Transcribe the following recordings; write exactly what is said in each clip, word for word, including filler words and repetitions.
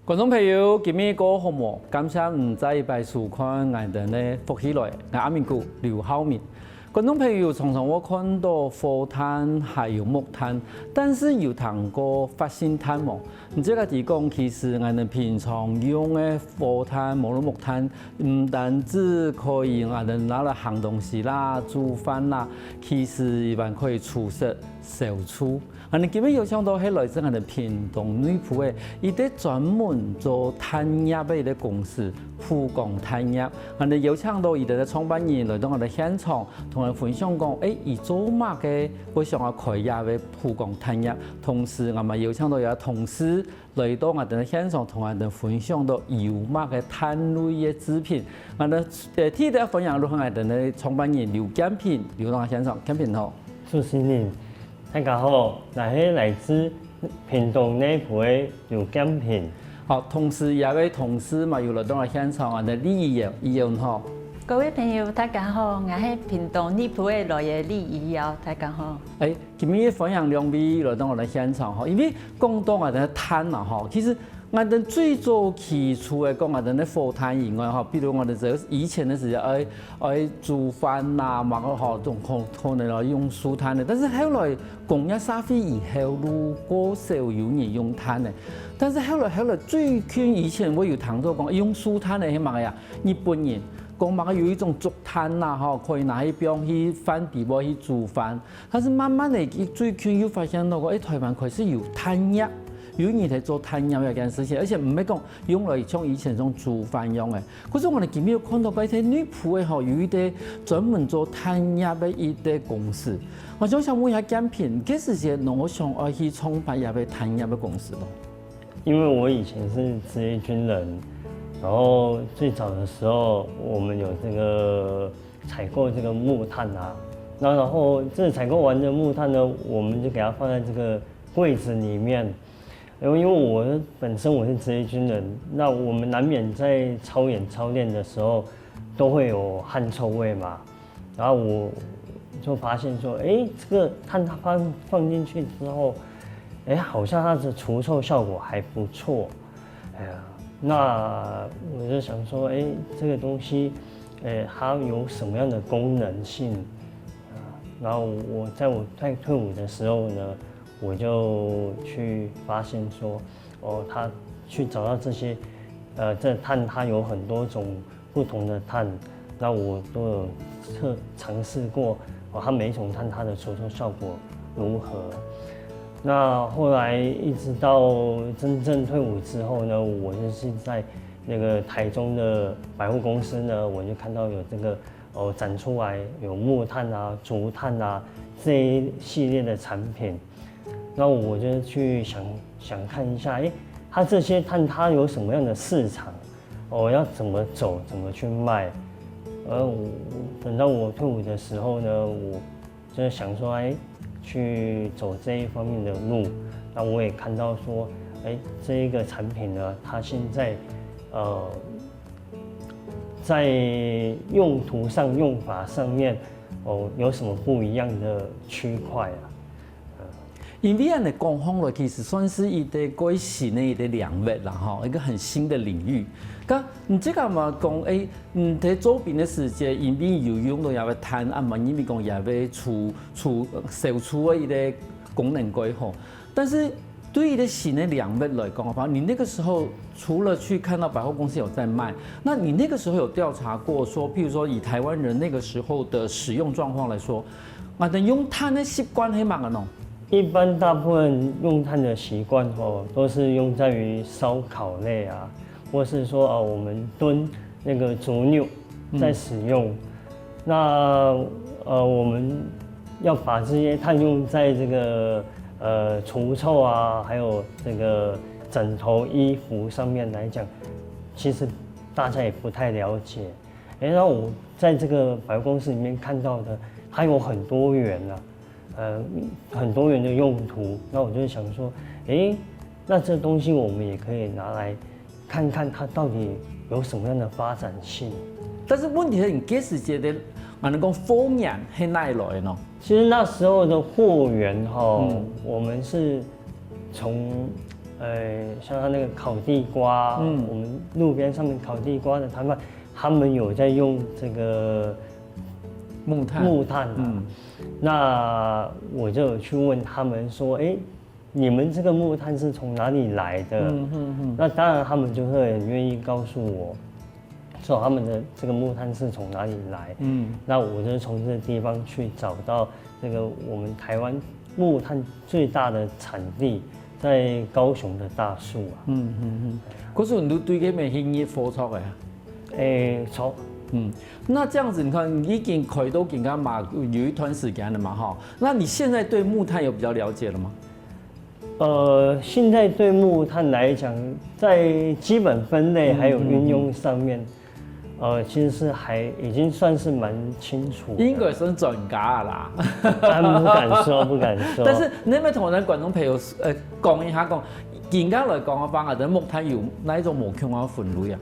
觀眾朋友，今晡日過好無？感謝你再一擺收看𠊎兜个福氣來，𠊎阿明哥劉浩明。觀眾朋友常常會看到火炭還有木炭，但是有聽過活性炭無？你自家知講，其實𠊎兜平常用个火炭、無論木炭，毋單止可以𠊎兜拿來烘東西啦、煮飯啦，其實佢還可以除濕、消臭。 𠊎兜今晡日邀請到係來自𠊎兜屏東內埔个一個專門做炭業个一個公司，富光炭業。𠊎兜邀請到佢兜个創辦人來到𠊎兜現場，同𠊎分享講，誒，佢做麼个會想要開這個富光炭業。同時，𠊎嘛邀請到佢个同事來到𠊎兜个現場，同𠊎兜分享到有麼个炭類个製品。𠊎兜，呃，第一個歡迎就係𠊎兜个創辦人劉建平，劉到現場，建平好。主持人， 大家好，𠊎係來自屏東內埔个劉建平。好，同時也有同事嘛，有來到𠊎現場，𠊎兜李怡瑤，怡瑤你好。各位朋友，大家好，𠊎係屏東內埔个來个李怡瑤，大家好。誒，今晡日歡迎兩位來到𠊎兜現場吼，因為講到𠊎兜个炭啊吼，其實 𠊎兜最早起初个講𠊎兜个火炭以外吼，比如𠊎兜在以前个時節，愛，愛煮飯啦，麼个吼，總可，可能愛用樹炭个。但是後來工業社會以後，愈過少有人用炭个。但是後來，後來最近以前𠊎有聽到講用樹炭个係麼个啊？日本人講麼个有一種竹炭啦吼，可以拿去放去飯底背去煮飯。 但是慢慢个，最近又發現到講，誒，臺灣開始有炭業，有人在做炭業這件事情，而且毋係講用來像以前種煮飯樣个。可是𠊎兜今晡日有看到，在內埔个吼，有一個專門做炭業个一個公司。𠊎想，想問一下建平，該時節你有想愛去創辦這個炭業个公司無？因為我以前是職業軍人，然後最早的時候，我們有這個 採購這個木炭啊。那然後這採購完的木炭呢，我們就給它放在這個櫃子裡面。因為，因為我本身我是職業軍人，那我們難免在操演操練的時候都會有汗臭味嘛。然後我就發現說，誒，這個炭它放，放進去之後，誒，好像它的除臭效果還不錯。 哎呀，那我就想說，哎，這個東西，哎，它有什麼樣的功能性？啊，然後我在我快退伍的時候呢，我就去發現說，哦，他去找到這些，呃，這炭它有很多種不同的炭，那我都有測，嘗試過，哦，它每一種炭它的除臭效果如何。那後來一直到真正退伍之後呢，我就是在那個台中的百貨公司呢，我就看到有這個，哦，展出來有木炭啊、竹炭啊這一系列的產品。那我就去想，想看一下，誒，它這些炭它有什麼樣的市場？哦，要怎麼走，怎麼去賣？而我，等到我退伍的時候呢，我就想說，哎，去走這一方面的路。那我也看到說，哎，這一個產品呢，它現在，呃，在用途上、用法上面，哦，有什麼不一樣的區塊啊？ 因為恁樣講起來，其實算是一個蓋新个一個領域啦，吼，一個很新的領域。該你這個嘛講，誒，你在做兵个時節，因為有用到這個炭，啊嘛，因為講這個除，除，呃，消除个一個功能蓋好。但是對於一個新个領域來講个話，你那個時候除了去看到百貨公司有在賣，那你那個時候有調查過說，譬如說以台灣人那個時候的使用狀況來說， 𠊎兜用炭个習慣係麼个呢？一般大部分用炭的習慣吼，都是用在於燒烤類啊，或是說，呃，我們燉那個煮牛在使用。嗯。那，呃，我們要把這些炭用在這個，呃，除臭啊，還有這個枕頭、衣服上面來講，其實大家也不太了解。 哎，那我在這個百貨公司裡面看到的，它有很多元啊，呃，很多元的用途。那我就想說，哎，那這東西我們也可以拿來看看它到底有什麼樣的發展性。但是問題是，你該時節个，恁樣講，貨源係哪來个呢？其實那時候的貨源吼，嗯。我們是從呃，像他那个烤地瓜，嗯，我们路边上面烤地瓜的摊贩，他们有在用这个木炭，木炭啊。嗯，那我就有去问他们说，哎，你们这个木炭是从哪里来的？嗯嗯嗯，那当然他们就会很愿意告诉我，说他们的这个木炭是从哪里来。嗯，那我就从这个地方去找到这个我们台湾木炭最大的产地，在高雄的大树啊。嗯嗯嗯，可是你都對該邊興趣火著个啊？誒，著。嗯，那這樣子你看，已經開到今下嘛有一段時間了嘛，哈。那你現在對木炭有比較了解了嗎？呃，現在對木炭來講，在基本分類還有運用上面，呃，其實是還已經算是蠻清楚的。應該算專家啦。啊，不敢說，不敢說。但是你有沒有同我們觀眾朋友，呃，講一下，講，簡單來講个話，啊，木炭有哪一種無共个分類啊？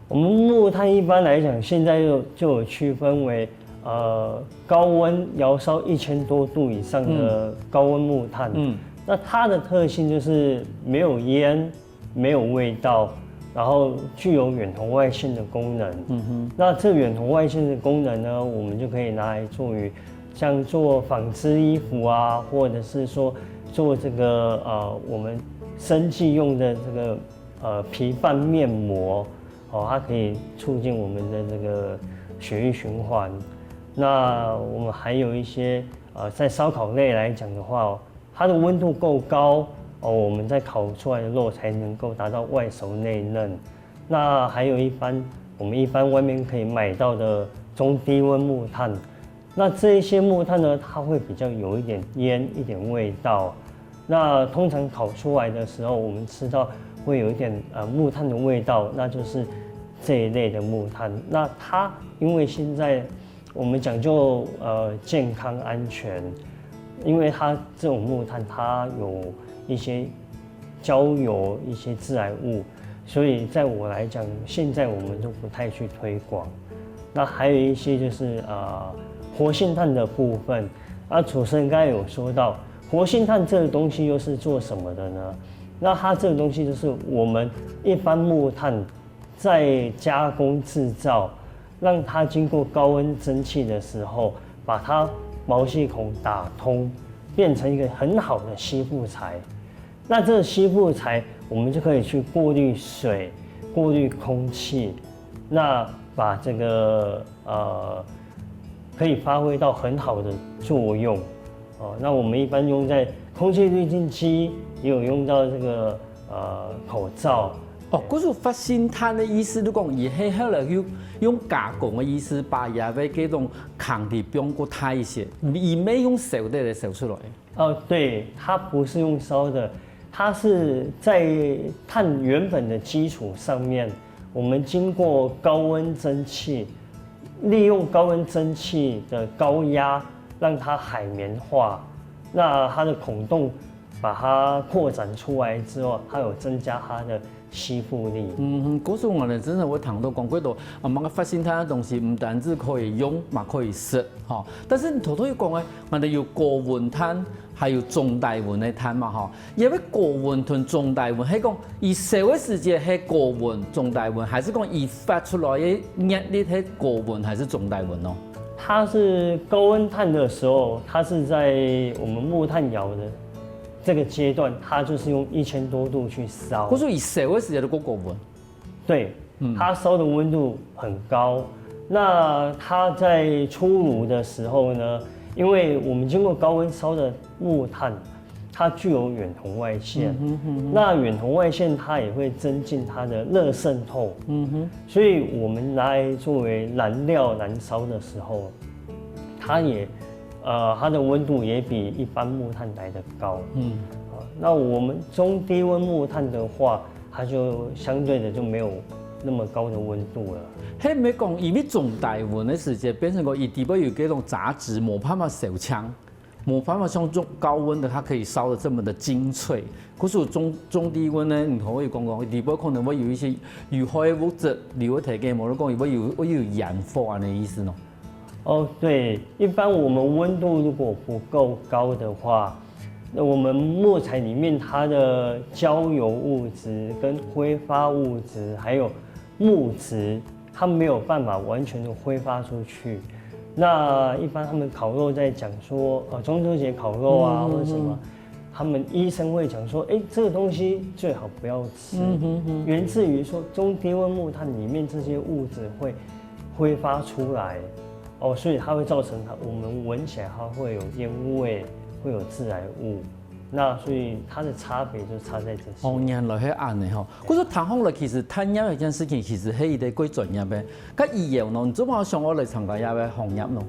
我們木炭一般來講，現在就，就有區分為，呃，高溫窯燒一千多度以上的高溫木炭。嗯，那它的特性就是沒有煙，沒有味道，然後具有遠紅外線的功能。嗯哼，那這遠紅外線的功能呢，我們就可以拿來做於像做紡織衣服啊，或者是說做這個，呃，我們生技用的這個，呃，皮瓣面膜，哦，它可以促進我們的這個血液循環。那我們還有一些，呃，在燒烤類來講的話，它的溫度夠高，哦，我們在烤出來的肉才能夠達到外熟內嫩。那還有一般，我們一般外面可以買到的中低溫木炭，那這一些木炭呢，它會比較有一點煙、一點味道。那通常烤出來的時候，我們吃到會有一點，呃，木炭的味道，那就是這一類的木炭。那它因為現在我們講究，呃，健康安全，因為它這種木炭它有一些焦油、一些致癌物，所以在我來講，現在我們都不太去推廣。那還有一些就是，呃，活性炭的部分。那主持人剛才有說到，活性炭這個東西又是做什麼的呢？那它這個東西就是我們一般木炭在加工製造，讓它經過高溫蒸汽的時候，把它毛細孔打通，變成一個很好的吸附材。那這個吸附材，我們就可以去過濾水、過濾空氣，那把這個，呃，可以發揮到很好的作用。哦，那我們一般用在空氣濾淨機，也有用到這個，呃，口罩。哦，故所活性炭个意思，你講佢係後來用，用加工个意思，把佢个該種空氣放過大一些，佢毋係用燒个來燒出來。 哦，對，它不是用燒的，它是在炭原本的基礎上面，我們經過高溫蒸汽，利用高溫蒸汽的高壓，讓它海綿化，那它的孔洞把它擴展出來之後，它有增加它的吸附力。嗯哼，故所𠊎等真正會聽到講，幾多啊，麼个活性炭个東西，毋單止可以用，嘛可以食，吼。但是你頭頭有講个，𠊎等有高溫炭，還有中低溫个炭嘛，吼。因為高溫同中低溫，係講佢燒个時節係高溫、中低溫，還係講佢發出來个熱力係高溫還係中低溫哦？它是高溫炭的時候，它是在我們木炭窯的這個階段，它就是用一千多度去燒。故所佢燒个時節就過高溫。對，嗯，它燒的溫度很高。那它在出爐的時候呢，因為我們經過高溫燒的木炭，它具有遠紅外線。嗯哼，嗯哼。那遠紅外線它也會增進它的熱滲透。嗯哼。所以我們拿來作為燃料燃燒的時候，它也，呃，它的溫度也比一般木炭來得高。嗯。啊，那我們中低溫木炭的話，它就相對的就沒有那麼高的溫度了。係毋係講，因為中低溫个時節，變成講佢底背有該種雜質，無辦法燒淨，無辦法像這種高溫的，它可以燒得這麼的精粹。可是中，中低溫呢，你可以講講，底背可能會有一些有害个物質留在該，無論講會有，會有煙火恁呢意思喏。 哦，對，一般我們溫度如果不夠高的話，那我们木材里面它的焦油物质、跟挥发物质，还有木质，它没有办法完全的挥发出去。那一般他们烤肉在讲说，呃，中秋节烤肉啊，嗯嗯嗯。或者什么，他们医生会讲说，哎，这个东西最好不要吃，嗯哼哼。源自于说中低温木炭里面这些物质会挥发出来，哦，所以它会造成它，我们闻起来它会有烟味，会有致癌物。那所以它的差别就差在这些。哦，原來係恁呢吼。故所聽下來，其實炭業這件事情其實係一個幾專業个。該以後呢，你做麼想愛來參加這個行業呢？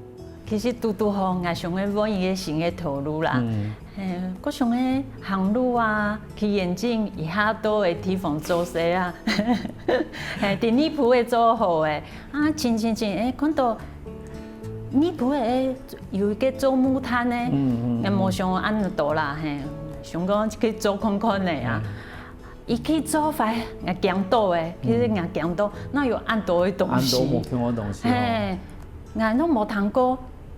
其實堵堵好，𠊎想愛換一個新个頭路啦。嗯。嘿，𠊎想愛行路啊，去遠景一下多个地方做事啊。嘿，在內埔个做好个，啊，真真真，欸，看到內埔个，欸，有一個做木炭个，嗯嗯嗯。也無想恁多啦，嘿，想講去做看看个啊。嗯。一去做發，𠊎驚到欸，其實𠊎驚到，哪有恁多个東西？恁多無共个東西哦。嘿，𠊎都無聽過，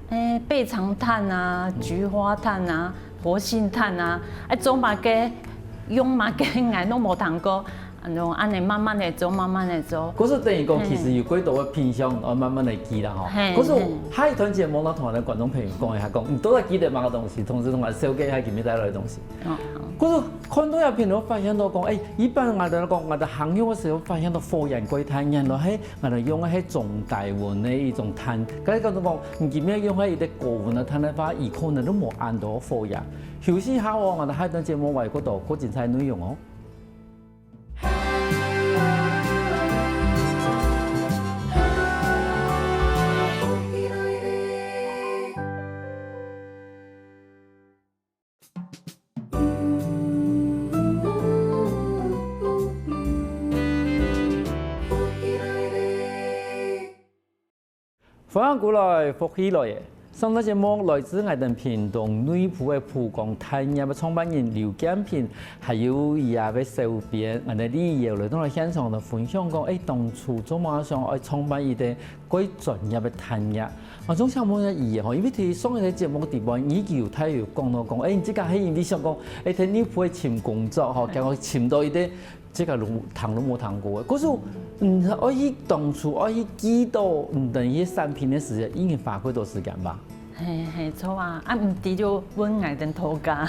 欸，背長炭啊、菊花炭啊、活性炭啊，欸，做麼个、用麼个，𠊎都無聽過。 用恁呢慢慢个做，慢慢个做。故所等於講，嘿。其實有幾多个品相，愛慢慢个記啦吼。嘿，故所嘿。下一段節目，𠊎同𠊎个觀眾朋友講一下，講你到底記得麼个東西，同時同𠊎紹介一下今日帶來个東西。哦，好。故所看到這片，𠊎發現到講，欸，一般𠊎兜講，𠊎兜行路个時候發現到火源蓋大，原來係𠊎兜用个係中低溫个一種炭。該講到講，你今日用个一個高溫个炭个話，佢可能都無恁多火源。休息下哦，𠊎兜下一段節目還有過多、過精彩个內容哦。 歡迎過來，福氣來了！上段節目來自𠊎兜屏東內埔个埔光炭業个創辦人劉建平，還有佢个小編，𠊎兜李友來到來現場來分享講，欸，當初做麼个想愛創辦一個蓋專業个炭業。啊，總想問一下佢吼，因為在上一個節目底背，你有大有講到講，欸，你自家係因為想講，欸，在內埔个尋工作吼，結果尋到一個 這個路，聽都無聽過个。故所，嗯，愛去當初愛去寄到，嗯，等於產品个時間，已經花幾多時間吧？嘿，嘿，著啊，啊，毋知就問𠊎兜頭家，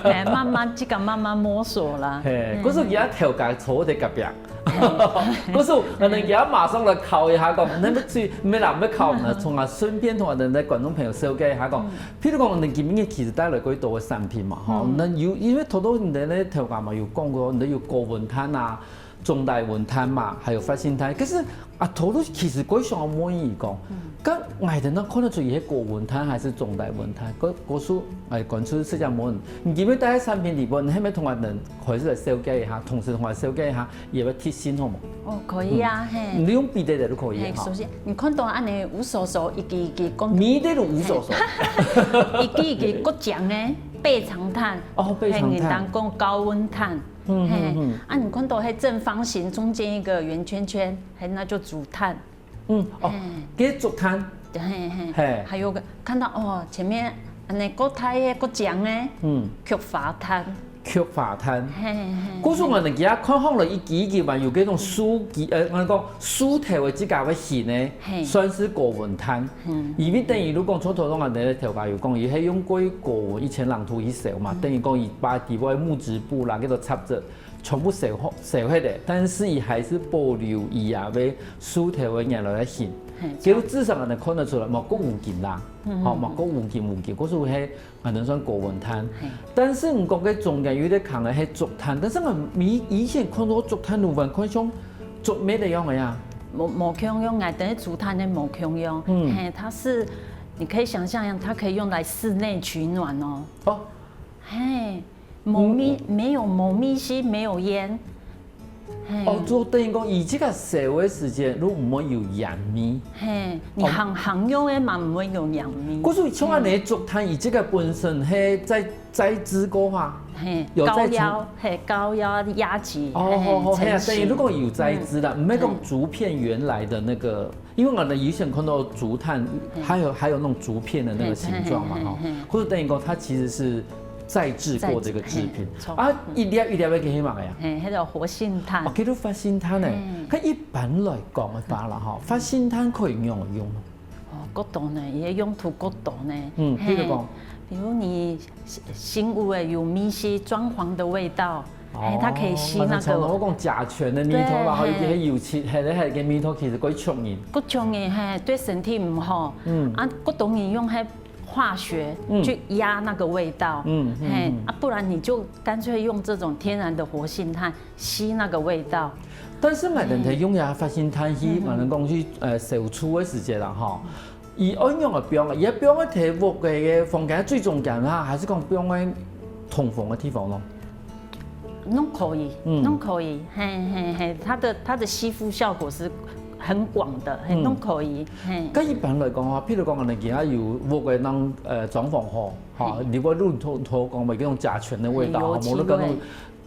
嘿，慢慢，自家慢慢摸索啦。嘿，嘿。故所佢个頭家坐在隔壁。嘿。故所，可能佢馬上來考一下講，你們去，沒啦，沒考呢，嗯。從啊，順便同𠊎兜个觀眾朋友紹介一下講，嗯。 譬如講，你今日其實帶來幾多个產品嘛，吼，嗯。該有，因為頭頭你兜个頭家嘛有講過，你兜有高溫炭啊、中低溫炭嘛，還有活性炭。可是啊，頭頭其實𠊎想問你講，嗯。該𠊎兜哪看得出佢係高溫炭還係中低溫炭？故，故所，欸，關注自家問，你今日帶个產品底背，你係毋係同𠊎兜開始來紹介一下，同時同𠊎紹介一下， 佢个特性好無？哦，可以啊，嗯。嘿。你用比對个都可以嘿，哈。首先，你看到恁呢烏索索，一支一支講，比對都烏索索。嘿。一支一支各種个，白長炭，哦，白長炭。嘿，人講高溫炭，嗯，嘿，嗯，嗯。啊，你看到該正方形中間一個圓圈圈，嘿，那就竹炭。嗯，哦，嘿。該竹炭。嘿，嘿，嘿。還有个，看到，哦，前面恁呢各大个、各種个，嗯。菊花炭。 菊花炭。嘿，嘿，故所𠊎兜今日看好了一支一支嘛，有這種樹枝，呃，𠊎講樹頭个自家个形呢，嘿。算係高溫炭。嗯。因為等於如果講頭頭𠊎兜个頭家有講，佢係用過高溫，以前人都去燒嘛，嗯。等於講佢把底背木質部啦，叫做插著，全部燒好，燒忒个，但是佢還係保留佢啊个樹頭个原來个形。嘿，結果至少𠊎兜看得出來，無過烏金啦，嗯，吼，嗯，無過烏金烏金，故所係 𠊎兜算高溫炭。嘿。但是你講个中間有一個坑个係竹炭，但是𠊎以，以前看到竹炭，有看像竹篾个樣个呀。無，無共樣，𠊎兜竹炭个無共樣。嗯。嘿，它是，你可以想象，它可以用來室內取暖哦。哦。嘿，無味，嗯。沒有，無味緒，沒有煙。 嘿。哦，就等於講，佢自家燒个時間，就毋會有煙味。嘿，你行，哦。行用个嘛，毋會有煙味。故所像恁呢竹炭，佢自家本身係再，再製過哈？嘿，有再重。膏藥，嘿，膏藥壓級，哦，嘿，好，好，嘿啊，程序。等於如果有再製啦，嗯。毋係講竹片原來的那個，因為𠊎兜以前看到竹炭，嘿。還有，還有那種竹片的那個形狀嘛，嘿，嘿，吼。嘿，嘿，嘿。或者等於講，它其實是再製過的一個製品。再製，嘿，著。啊，一粒一粒个係麼个啊？嘿，那個活性炭。哦，叫做活性炭呢。嗯。該一般來講个話啦，吼，活性炭可以用來用。哦，各種呢，也用途各種呢。嗯，比如講。嘿，比如你新，新屋的有一些裝潢的味道，哦，嘿，它可以吸那個。我講甲醛的味道啦，對，吼，有些油漆，嘿，那個味道其實會嗆人。會嗆人，嘿，對身體毋好。嗯。啊，各種人用那 化學，嗯，去壓那個味道，嗯，嗯，嘿，嗯。啊，不然你就乾脆用這種天然的活性炭吸那個味道。但是𠊎等在用這活性炭去，嗯哼。𠊎等講去，呃，燒厝个時節啦，吼，佢愛仰般放啊？佢愛放在屋个房間最中間啦，還是講放在通風个地方咯？ 攏可以，嗯。攏可以，嘿，嘿，嘿，它的，它的吸附效果是很廣的，嘿，嗯。攏可以，嘿。該一般來講啊，譬如講，𠊎等今下有屋个人，呃，裝潢好，吼，嗯。你會論頭，頭講的那種甲醛的味道，嘿，油漆味。吼，無那個那種，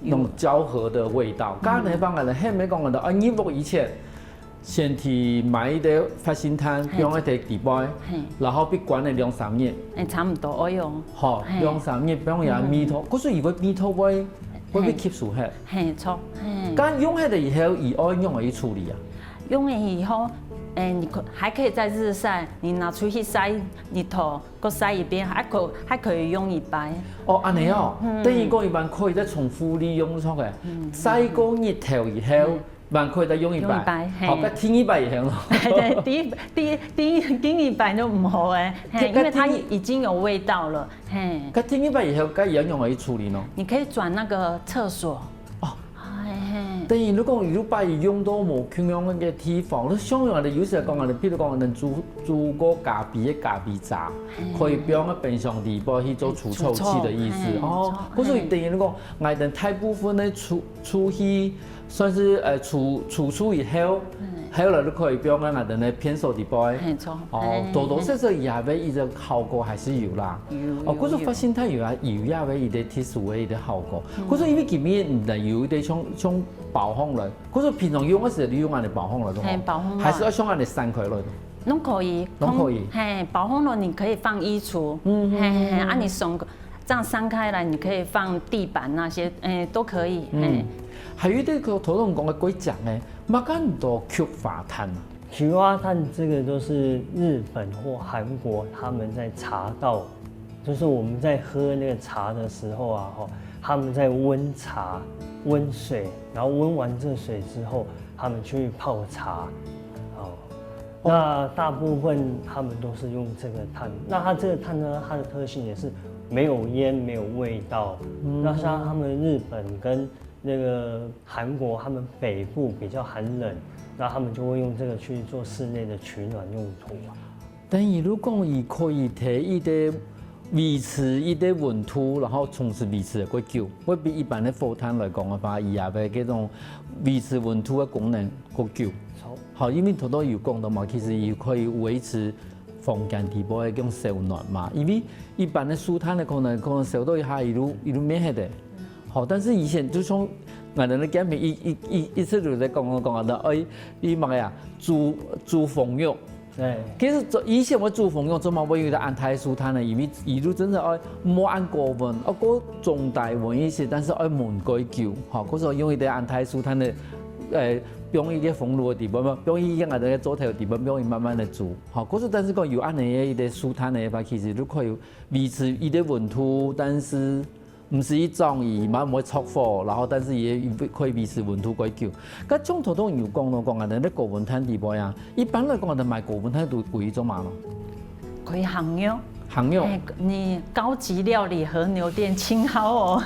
那種膠合的味道。嗯。該你放个呢，還沒講个，啊，你屋以前 先去買一個活性炭，嘿。放在地底背，嘿。然後愛關个兩三日。哎，差不多，哎喲。吼，嘿。兩三日，放下味道，嗯。可是佢个味道會，會被吸收忒。嘿，著，嘿。該用忒了以後，佢愛仰般去處理啊？用了以後，哎，你可，還可以再日曬，你拿出去曬一頭，過曬一遍，還可，還可以用一擺。哦，恁樣哦，嗯。等於講佢還可以再重複利用，著个。嗯。曬過日頭以後，嗯。 還可以再用一擺。用一擺，嘿。好，該第二擺以後咯。對，第一，第一，第一，第二擺就毋好欸，嘿，該，因為它已經有味道了，嘿。該第二擺以後，該愛仰般去處理呢？你可以轉那個廁所。哦。哎，嘿。等於如果你把佢用到無共樣个地方，你想用个，有時講个，譬如講，𠊎等煮，煮過咖啡个咖啡渣，嘿。可以放到冰箱底背去做除臭劑的意思。嘿，哦，除臭，可是等於如果，嘿。𠊎等大部分个廚，廚具 算是，呃，除，除臭以後，嗯。後來就可以放在𠊎等个便所底背。嘿，著。哦，嘿，多多少少也會一個效果還是有啦。有，哦，有，可是活性炭有啊，有也會一個特殊个一個效果。嗯。可是因為今日你有一個像，像包放了，可是平常用个時候你用恁樣包放了，對嗎？嘿，包放了。還是愛像恁樣散開來的？ 攏可以，攏可以。空，嘿，包放了你可以放衣櫥，嗯，嗯，嘿，嘿，嘿，嗯，嗯。啊，你鬆，這樣散開來，你可以放地板那些，欸，都可以，嗯。嘿。還有一個頭先講个過程呢，麼个安到菊花炭啊？菊花炭這個都是日本或韓國他們在茶道，就是我們在喝那個茶的時候啊，吼，他們在溫茶、溫水，然後溫完這水之後，他們去泡茶，哦。 那大部分他們都是用這個炭。那它這個炭呢，它的特性也是沒有煙、沒有味道。嗯。那像他們日本跟那個韓國，他們北部比較寒冷，那他們就會用這個去做室內的取暖用途啊。等於如果佢可以提一個 維持佢个溫度，然後同時維持个較久，會比一般个火炭來講个話，佢个該種維持溫度个功能較久。好。好，因為頭頭有講到嘛，其實佢可以維持房間底背个該種燒暖嘛，因為一般个樹炭个可能，可能燒到一下，佢就，佢就滅忒个。好，但是以前就像𠊎等个見面，一，一，一，一直就在講，講，講，講，哎，佢麼个啊，煮，煮紅肉， 對。其實做，以前會煮紅肉，做麼會用一個恁大樹炭呢？因為佢就真个愛莫恁高溫，愛過中低溫一些，但是愛燜較久，吼，故所用一個恁大樹炭个，呃，放一個紅爐个底背嘛，放一個𠊎等个灶頭个底背，放佢慢慢个煮，吼，故所但是講有恁樣个一個樹炭个話，其實就可以維持佢个溫度，但是 毋使去裝佢，嘛毋會著火，然後但是也可以維持溫度較久。該像頭先有講咯，講啊，在高溫炭底背啊，一般來講，啊，買高溫炭都歸去做麼咯？歸烘肉。烘肉。哎，你高級料理和牛店盡好哦。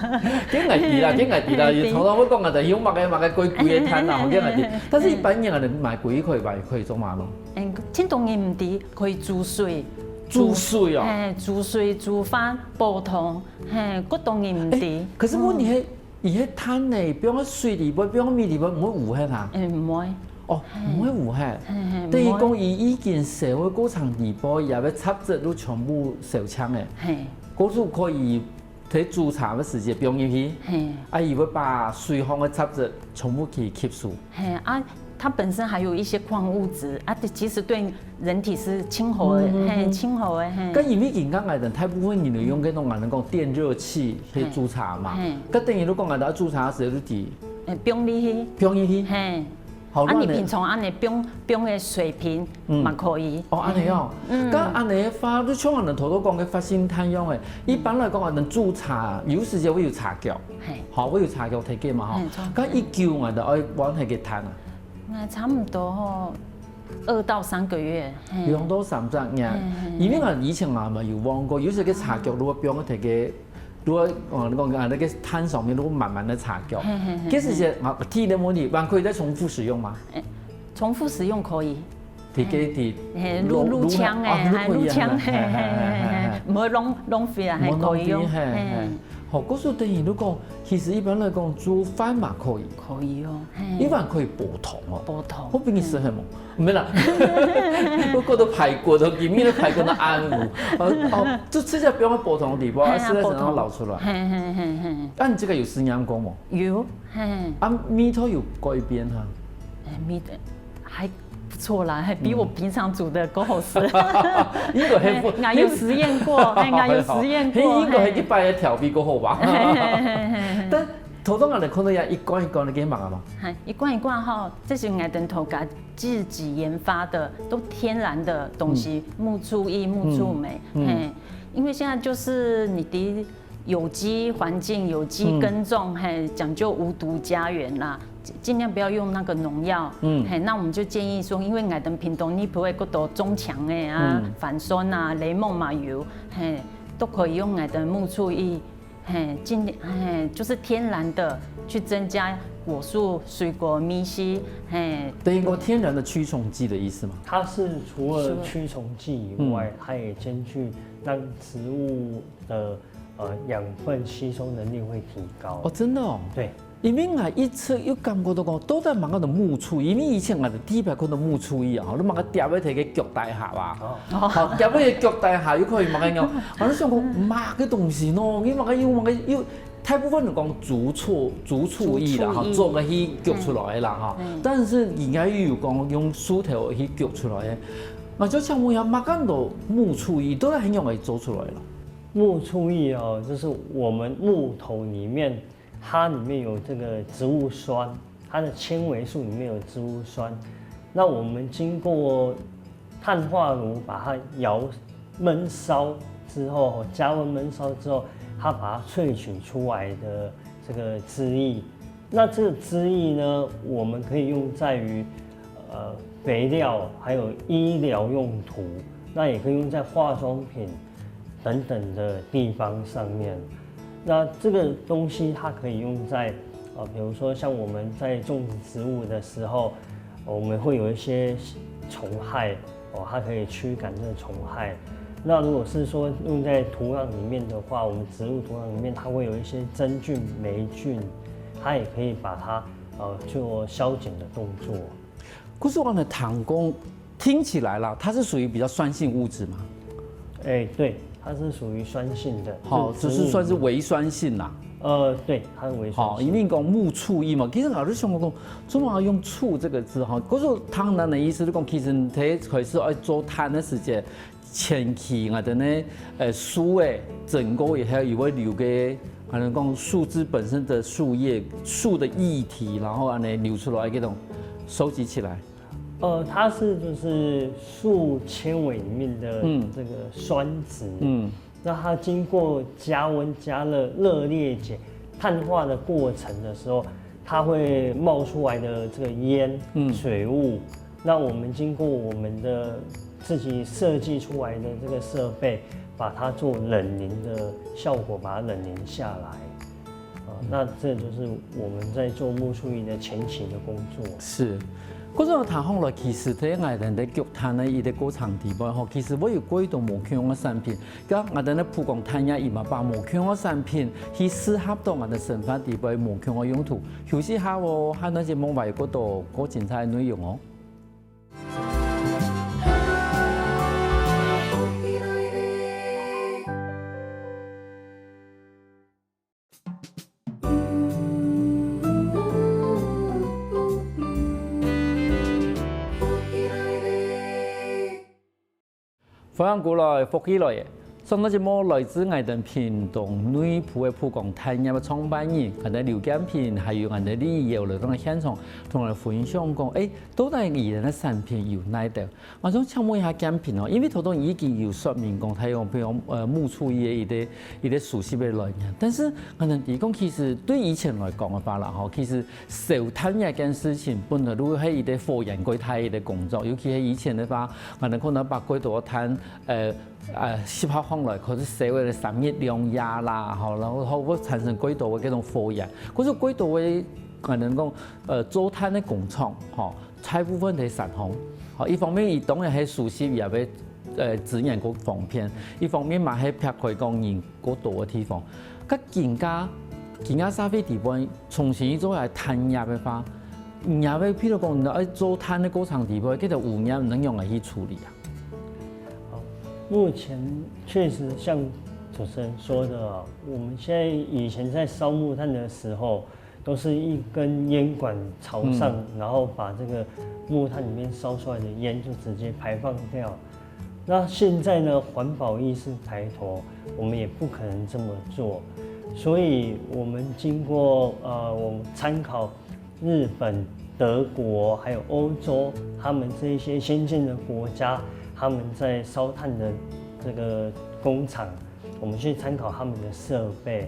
該𠊎知啦，該𠊎知啦，嘿，有頭先我講啊，就用麼个麼个歸歸个炭啦，吼，該𠊎知。但是一般人啊，買歸去可以買，可以做麼咯？嗯，盡多人毋知，可以煮水。煮水哦。嘿，煮水、煮飯、煲湯。 嘿，各種人毋知。欸，可是問題係，嗯。佢个炭呢，放在水底背，放在米底背，毋會烏忒啊？欸，毋會。哦，嘿。毋會烏忒。嘿，嘿，等於講，毋會。佢已經燒个過程底背，也會雜質都全部燒淨个。嘿。故所可以在煮茶个時節放入去，嘿，啊，佢會把水分个雜質全部去吸收。嘿啊，它本身還有一些礦物質啊，其實對人體是盡好的，嗯嗯嗯，嘿，盡好的，嘿。該因為今下𠊎等大部分人都用該種𠊎等講電熱器去煮茶嘛，嘿，嘿，該等於如果𠊎等愛煮茶个時候，就係，欸，放入去，放入去，嘿。 好，恁樣呢，你平常恁樣放，放个水瓶，嗯，嘛可以。哦，恁樣哦。嗯。該恁樣个話，就像𠊎等頭頭講个活性炭樣个，一般來講，𠊎等煮茶，有時節會有茶腳，嘿，好，會有茶腳忒个嘛，吼。嘿，差不多。該一久𠊎等愛放忒个炭啊？那差不多吼，二到三個月，嘿。兩到三隻月，嘿嘿嘿。因為𠊎以前啊嘛有放過，有時个茶腳如果放忒个 如果，呃，你講啊，那個炭上面如果滿滿的茶腳，嘿嘿嘿，其實係，啊，第一個問題，還可以再重複使用嗎？欸，重複使用可以。提給提，嘿，鑢，鑢，鑢槍欸，啊，鑢可以啊，嘿，鑢槍，嘿，嘿，嘿，嘿，嘿，嘿，嘿，無浪，浪費啊，嘿，無浪費，可以用，嘿，嘿，嘿。好，故所等於如果，其實一般來講，煮飯嘛可以。可以哦，嘿。一般可以補糖哦。補糖，我比你食很猛。嗯。 沒啦，我覺得排骨都，裡面的排骨都暗烏，哦，哦，就直接放在普通的地方，哎呀，啊，自然然後撈出來。普通。嘿，嘿，嘿，嘿。啊，你這個有試驗過無？有，嘿。啊，味道有改變哈？哎，味道還不錯啦，還比我平常煮的更好吃。嗯。應該還不，哎，𠊎有實驗過，哎，𠊎有實驗過，嘿，應該還去拜个調味過後吧。嘿，嘿，嘿，嘿，嘿。但頭先𠊎看到有一罐一罐的，該係麼个嘛？嘿，一罐一罐吼，這是𠊎等頭家 自己研發的，都天然的東西，嗯。木醋液、木醋酶，嗯，嗯。嘿，因為現在就是你的有機環境、有機耕種，嗯。嘿，講究無毒家園啦，盡量不要用那個農藥。嗯。嘿，那我們就建議說，因為𠊎等屏東內埔个各種中強的啊，嗯。番薯啊、檸檬嘛有，嘿，都可以用𠊎等木醋液 嘿，盡，嘿，就是天然的去增加果樹、水果、米食，嘿。等於講天然的驅蟲劑的意思嗎？它是除了驅蟲劑以外，除了，嗯。它也兼具讓植物的，呃，養分吸收能力會提高。哦，真的哦。對。因為𠊎一直有感覺到講，到底麼个个木醋，因為以前𠊎就第一擺看到木醋液啊，你麼个貼在該个腳底下啊。哦。 好，貼在腳底下又可以麼个用？𠊎就想講，麼个東西喏，你麼个又麼个又，大部分人講竹醋，竹醋液啦，哈，竹醋液。做个去焗出來个啦，哈。嗯。但是應該又有講用樹頭去焗出來个。那就請問一下，麼个个木醋液到底仰般做出來啦？木醋液哦，就是我們木頭裡面 它裡面有這個植物酸，它的纖維素裡面有植物酸。那我們經過碳化爐把它窯燜燒之後，加溫燜燒之後，它把它萃取出來的這個汁液。那這個汁液呢，我們可以用在於，呃，肥料還有醫療用途，那也可以用在化妝品 等等的地方上面。那這個東西它可以用在，呃，比如說像我們在種植物的時候，我們會有一些蟲害，哦，它可以驅趕這個蟲害。那如果是說用在土壤裡面的話，我們植物土壤裡面它會有一些真菌、霉菌，它也可以把它，呃，做消減的動作。可是我的糖工聽起來啦，它是屬於比較酸性物質嘛。哎，對，它是屬於酸性的，好，就植物，就是算是微酸性啦。呃，對，它是微酸性。好，因為講木醋液嘛，其實老實講，我講，怎麼用醋這個字哈？可是糖能的意思，就講其實你開始愛做糖个時節，前期𠊎等呢，呃，樹仔整個以後，有會留个，可能講樹枝本身的樹葉、樹的液體，然後恁樣流出來，這種收集起來。 呃，它是就是樹纖維裡面的，嗯，這個酸質，嗯，那它經過加溫、加熱、熱裂解、碳化的過程的時候，它會冒出來的這個煙、嗯，水霧，那我們經過我們的自己設計出來的這個設備，把它做冷凝的效果，把它冷凝下來。 啊，那這就是我們在做木醋液的前期的工作。是，故所聽下來，其實在𠊎等在焗炭个一個過程裡背吼，其實會有幾多無共个產品。該𠊎等个普光炭業，佢嘛把無共个產品去適合到𠊎等生活裡背無共个用途。休息下哦，下段節目還有更多更精彩个內容哦。歡迎過來，福氣來了。上到節目來自𠊎等屏東內埔个埔江產業个創辦人，𠊎等劉建平，還有𠊎等李友來到現場，同𠊎分享講，誒，到底佢等个產品有哪兜？𠊎想請問一下建平哦，因為頭先已經有說明講，佢用譬如呃木醋葉个一個一個熟悉个來源，但是𠊎等知講，其實對以前來講个話啦，吼，其實燒炭這件事情本來就係一個火源蓋大个一個工作，尤其係以前个話，𠊎等可能把蓋多个炭，呃， 呃，集合起來，可是燒个三日兩夜啦，吼，然後會產生蓋多个這種火源。可是蓋多个，可能講，呃，做炭个工廠，吼，大部分在山項。吼，一方面，佢當然係熟悉也會，呃，資源較方便；一方面嘛，係避開講人較多个地方。該今下，今下社會底背，重新做來產業个話，你也會，譬如講，你愛做炭个過程底背，這個污染能用來去處理啊？ 好，目前確實像主持人說的啊，我們現在以前在燒木炭的時候，都是一根煙管朝上，嗯。然後把這個木炭裡面燒出來的煙就直接排放掉。那現在呢，環保意識抬頭，我們也不可能這麼做，所以我們經過，呃，我們參考 日本、德國還有歐洲，他們這一些先進的國家，他們在燒炭的這個工廠，我們去參考他們的設備。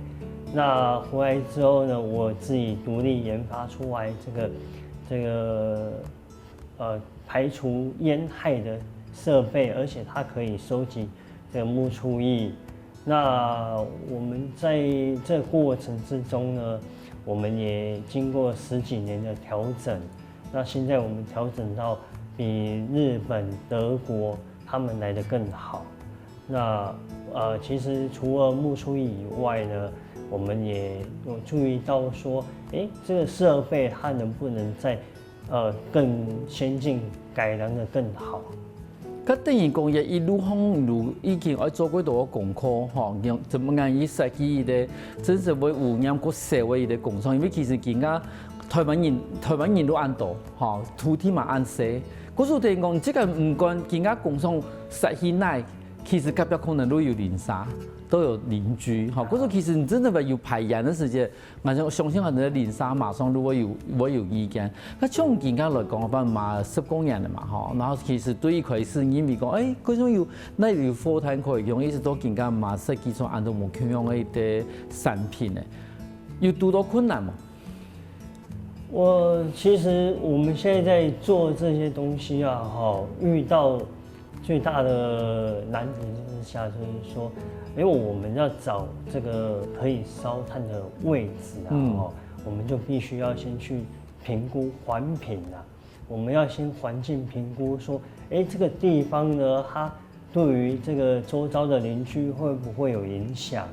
那回來之後呢，我自己獨立研發出來這個這個呃排除煙害的設備，而且它可以收集這個木醋液。那我們在這過程之中呢，我們也經過十幾年的調整。那現在我們調整到比日本、德國他們來得更好。那呃，其實除了木醋液以外呢，我們也有注意到說，誒，這個設備它能不能再呃更先進，改良得更好。該等於講，也一路上路已經愛做過多个功課，吼，用怎麼樣去設計一個真正會污染較少个一個工廠，因為其實今下台灣人，台灣人都恁多，吼，土地嘛恁細。故所等於講，這個毋管今下工廠設去哪，其實隔壁可能都有鄰舍，都有鄰居，吼。故所其實你真的有排煙个時間， 𠊎相信很多鄰舍馬上就會有，會有意見。該像今下來講，反正嘛十過年了嘛，吼。然後其實對一開始認為講，誒，該種有，哪有火炭可以用，一直到今下嘛設計出恁多無共樣个一個產品呢，有堵到困難無？我，其實我們現在在做這些東西啊，吼，遇到 最大的難題之下，就是說，因為我們要找這個可以燒炭的位置啊，嗯。哦，我們就必須要先去評估環評啊，我們要先環境評估說，誒，這個地方呢，它對於這個周遭的鄰居會不會有影響？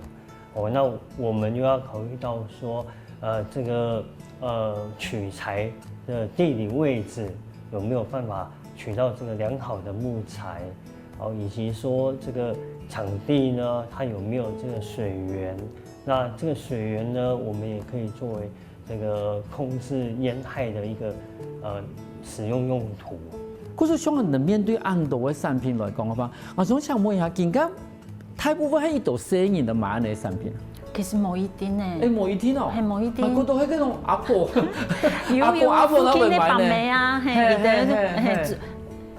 哦，那我們又要考慮到說，呃，這個，呃，取材的地理位置有沒有辦法取到這個良好的木材，哦，以及說這個場地呢，它有沒有這個水源？那這個水源呢，我們也可以作為這個控制煙害的一個，呃，使用用途。故所像你面對恁多个產品來講个話，𠊎想請問一下，今下 大部分係一兜細人仔買恁樣个產品。其實無一定呢。誒，無一定哦。係無一定。啊，過多係該種阿婆，有，阿婆，有，阿婆那會買呢。附近个伯姆啊，嘿，嘿，佢等，嘿，嘿，嘿。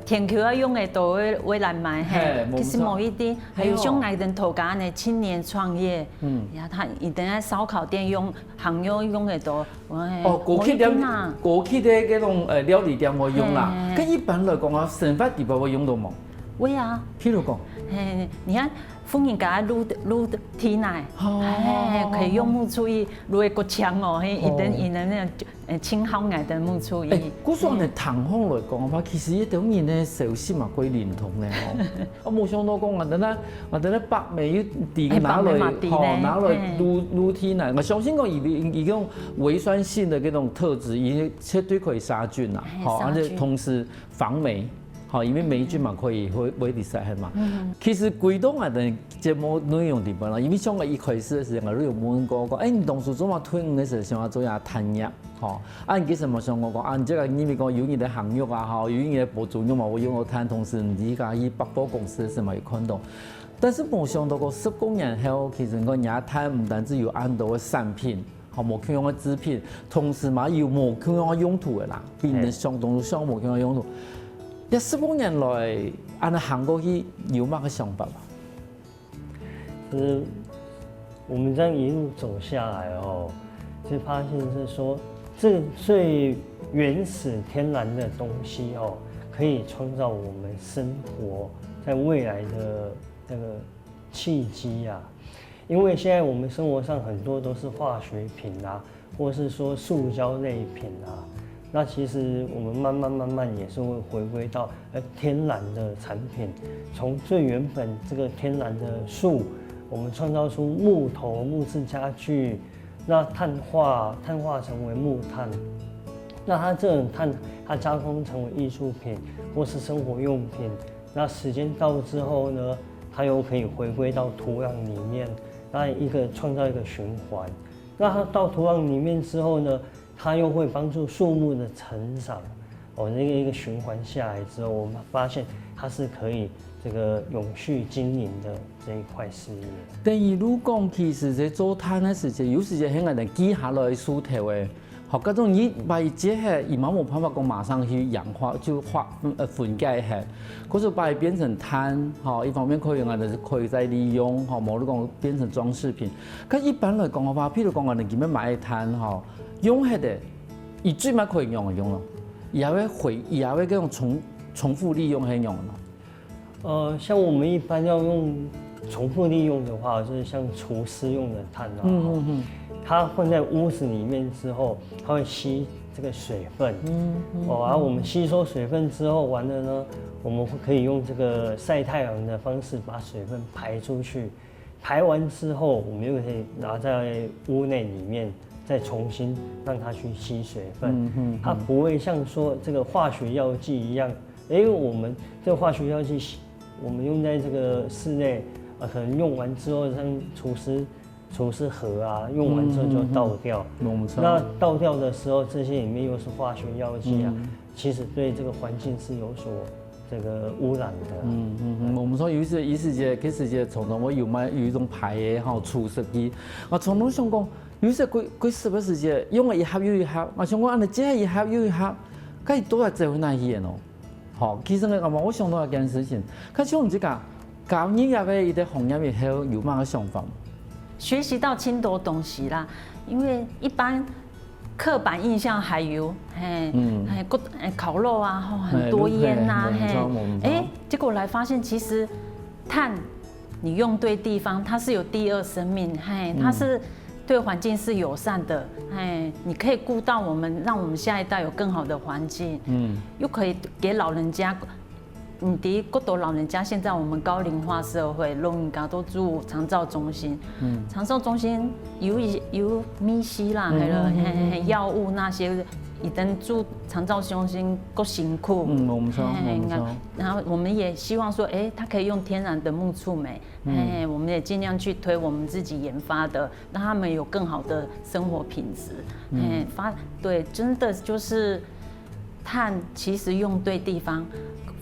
田坵啊用个都會，會來買，嘿。嘿，無錯。其實無一定，還有像𠊎等頭家呢，青年創業，嗯。呀，佢等个燒烤店用，行業用个都，哦，高級點，無一定啊。高級个該種，呃，料理店會用啦。嘿，嘿，嘿。該一般來講啊，生活底背會用到無？ 會啊。譬如講。嘿，你看，婦人家擼，擼地泥，哦，嘿，哦，哦，可以用木醋液，擼个夠強哦，嘿，哦。佢等，佢等那種，呃，青紅眼的木醋液。誒，故所呢，嘿。聽起來講个話，其實這兜人呢，消息嘛，較靈通呢，吼。啊，無想到講，啊，等下，啊，等下伯姆又提拿來，誒，伯姆嘛提呢，吼，拿來擼，嘿。擼地泥。我相信講，佢，佢用微酸性的這種特質，佢絕對可以殺菌啊，嘿，吼，而且殺菌。同時防黴。吼，因為每一句嘛可以會會 decide 嘛。其實歸到𠊎等節目內容裡面啦，因為像𠊎一開始个時間，𠊎就有問過講，欸，你當初做麼个退伍个時候想要做這炭業？吼，啊，你其實無想過講，啊，你這個因為講有你个行業啊，吼，有你个保存業嘛，有用到炭，同時你自家去百貨公司个時候嘛有看到。但是無想到講十過年後，其實講你个炭毋單止有恁多个產品， 吼，無共樣个製品，同時嘛有無共樣个用途个啦，比你想當中無共樣个用途。這十五年來，恁樣行過去，有麼个想法無？其實我們這樣一路走下來哦，就發現是說，這最原始天然的東西哦，可以創造我們生活在未來的那個契機啊。因為現在我們生活上很多都是化學品啊，或是說塑膠類品啊，那其實我們慢慢慢慢也是會回歸到呃天然的產品，從最原本這個天然的樹，我們創造出木頭、木質家具，那碳化碳化成為木炭，那它這種碳它加工成為藝術品或是生活用品，那時間到之後呢，它又可以回歸到土壤裡面，那一個創造一個循環。那它到土壤裡面之後呢，它又會幫助樹木的成長。哦，那個一個循環下來之後，我們發現它是可以這個永續經營的這一塊事業。等於如果其實在做炭个時節，有時節係𠊎等記下來个事頭个， 好，該種你把佢接下，佢嘛無辦法講馬上去氧化，就化呃分解忒。可是把佢變成炭，吼，一方面可以用啊，就是可以再利用，吼，無就講變成裝飾品。該一般來講个話，譬如講，𠊎等今日買个炭，吼，用忒个，佢最尾可以用个用咯，佢還會回，佢還會該種重重複利用，還用咯。 呃，像我們一般要用重複利用的話，就是像廚師用的炭啊，嗯嗯嗯，它混在屋子裡面之後，它會吸這個水分，嗯嗯，哦，然後我們吸收水分之後，完了呢，我們可以用這個曬太陽的方式把水分排出去，排完之後，我們又可以拿在屋內裡面再重新讓它去吸水分，嗯嗯，它不會像說這個化學藥劑一樣。 哎，我們這化學藥劑，我們用在這個室內，啊，可能用完之後，像廚師廚師盒啊，用完之後就倒掉。那倒掉的時候，這些裡面又是化學藥劑啊，其實對這個環境是有所這個污染的。嗯嗯，我們說有一些，有一些，其實常常會有賣有一種牌仔吼，廚師機，啊，常常想講，有一些貴貴是不是用了一盒又一盒，啊，想講恁樣，這一盒又一盒，該都要走哪去喏？ 吼，其實𠊎感覺𠊎想到一件事情，看像你這個加入這個一個行業以後，有麼个想法？學習到盡多東西啦，因為一般刻板印象還有，嘿，嗯，嘿，過，哎，烤肉啊，吼，很多煙呐，嘿，哎，結果來發現其實炭，你用對地方，它是有第二生命，嘿，它是 對環境是友善的，哎，你可以顧到我們，讓我們下一代有更好的環境，嗯，又可以給老人家，你的過多老人家，現在我們高齡化社會，老人家都住長照中心，嗯，長照中心有一有物資啦，還有嘿嘿藥物那些，已經住長照中心夠辛苦，嗯，我們說，我們說，然後我們也希望說，哎，他可以用天然的木觸媒，哎，我們也盡量去推我們自己研發的。 讓他們有更好的生活品質。嗯，發對，真的就是炭，其實用對地方，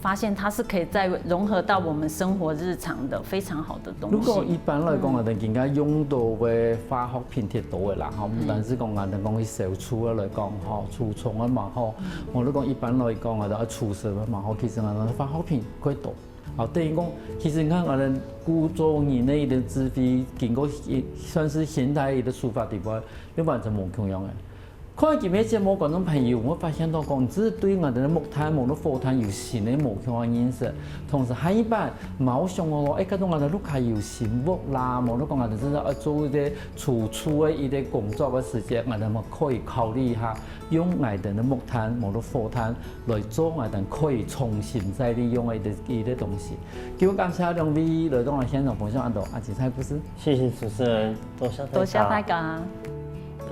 發現它是可以再融合到我們生活日常的非常好的東西。如果一般來講啊，等更加用到个化學品忒多个啦，吼，毋單是講啊，等講去燒厝个來講，吼，除蟲个嘛，吼，我如果一般來講啊，等廚師个嘛，吼，其實啊，化學品過多。 哦，等於講，其實你看，𠊎等古早人个一個智慧，經過一算是現代一個手法底背，又完全無共樣个。看今日節目觀眾朋友，會發現到講，只是對𠊎等个木炭、無論火炭有新个無共樣个認識，同時下一擺，嘛有想到講，欸，該種𠊎等屋下有新屋啦，無論講𠊎等真正愛做一個廚廚个一個工作个時節，𠊎等嘛可以考慮一下，用𠊎等个木炭、無論火炭 來做𠊎等可以重新再利用个一個一個東西。今日感謝兩位來到𠊎現場分享恁多恁精彩故事。謝謝主持人，多謝大家。多謝大家。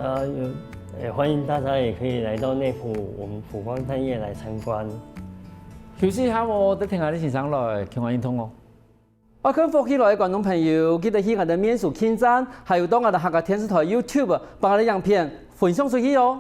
啊，有也歡迎大家也可以來到內埔我們普光炭業來參觀。休息一下哦，再聽𠊎兜先生來，共下運動哦。愛看福氣來个觀眾朋友，記得去𠊎兜面書網站，還有到𠊎兜客家電視台YouTube，幫𠊎兜影片分享出去哦。